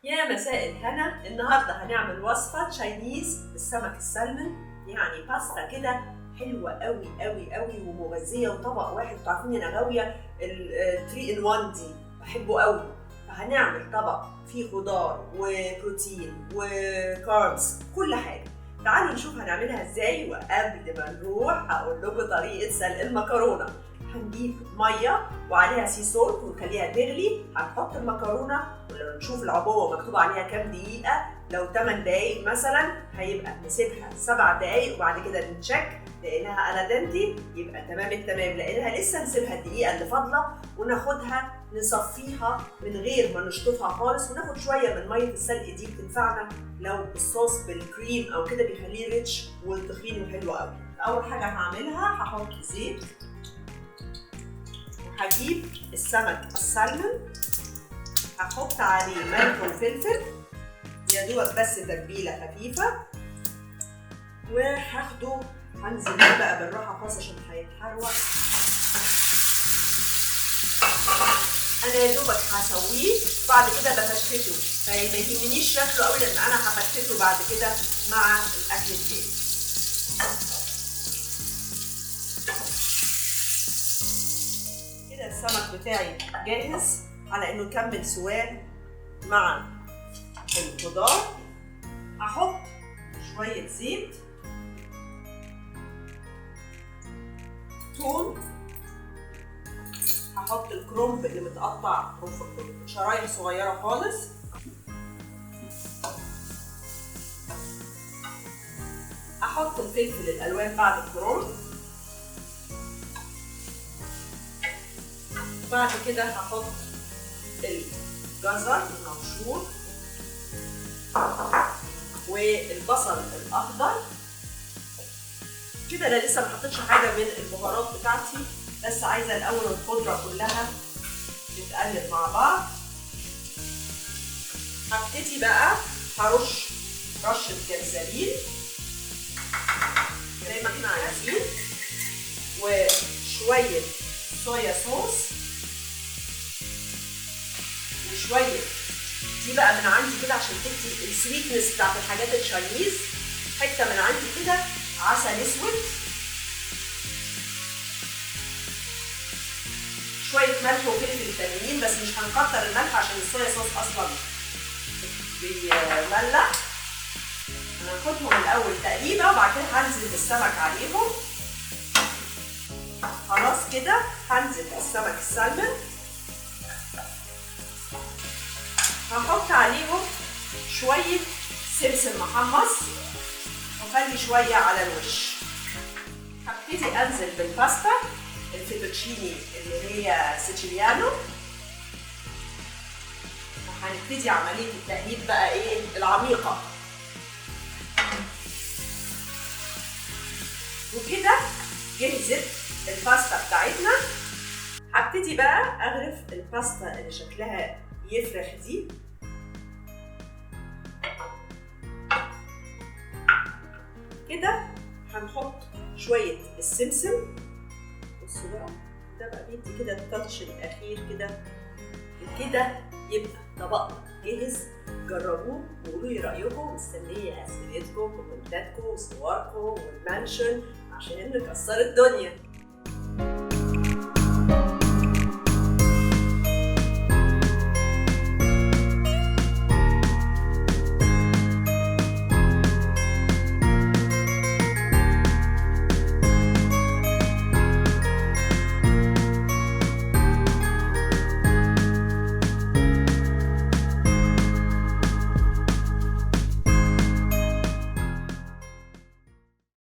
يا مساء الهنا. النهارده هنعمل وصفه Chinese بالسمك السلمون، يعني باستا كده حلوة قوي قوي قوي ومغذيه وطبق واحد. انتوا عارفين انا غاويه ال 3 in 1 دي، بحبه قوي. فهنعمل طبق فيه خضار وبروتين و carbs كل حاجة. تعالوا نشوف هنعملها ازاي. وقبل ما نروح هقول لكم طريقه سلق المكرونه. هنجيب مية وعليها sea salt ونخليها تغلي. هنحط المكرونه ولو نشوف العبوه مكتوب عليها كام دقيقة، لو 8 دقايق مثلا هيبقى نسيبها 7 دقايق وبعد كده ن check لانها al dente يبقى تمام التمام، لانها لسه نسيبها الدقيقة اللي فاضلة وناخدها نصفيها من غير ما نشطفها خالص، وناخد شوية من مية السلق دي بتنفعنا لو الصوص بالكريم او كده بيخليه rich وتخين وحلو قوي. اول حاجة هعملها هحط زيت، هجيب السمك السلمون هحط عليه ملح وفلفل يا دوبك بس تتبيله خفيفة، وهاخده هنزل بقى بالراحة خالص عشان هيتحروق. انا يا دوبك هسويه بعد كده بفتفته، فما يهمنيش شكله قوي لان انا هفتفته بعد كده مع الاكل التاني. كده السمك بتاعي جاهز على انه يكمل سواه مع الخضار. هحط شوية زيت، ثوم، هحط الكرنب اللي متقطع شرايح صغيرة خالص، احط الفلفل الالوان بعد الكرنب، بعد كده هحط الجزر المبشور والبصل الاخضر. كده انا لسه ما حطيتش حاجة من البهارات بتاعتي، بس عايزه الاول الخضرة كلها تتقلب مع بعض. هبتدي بقى هرش رشه جنزبيل زي ما احنا عايزين، وشوية صويا صوص، وشوية دي بقى من عندي كده عشان تدي ال sweetness بتاعت الحاجات ال Chinese، حتة من عندي كده عسل اسود، شوية ملح وفلفل تانيين، بس مش هنكتر الملح عشان الصويا صوص اصلا بيملح. هناخدهم الاول تقليبه وبعد كده هنزل بالسمك عليهم. خلاص كده هنزل بالسمك السلمون، هحط عليهم شوية سمسم محمص وخلي شوية على الوش. هبتدي انزل بالباستا الفيتوتشيني اللي هي سيتشيليانو، وهنبتدي عملية التقليب بقى ايه العميقة. وكده جهزت الباستا بتاعتنا. هبتدي بقى اغرف الباستا اللي شكلها يفرح دي. كده هنحط شوية السمسم، بصوا بقى ده بقى بيدي كده التاتش الأخير كده. وكده يبقى طبقنا جاهز. جربوه وقولوا لي رأيكم، مستنية أسئلتكم وكومنتاتكم وصوركم وال mention عشان نكسر الدنيا.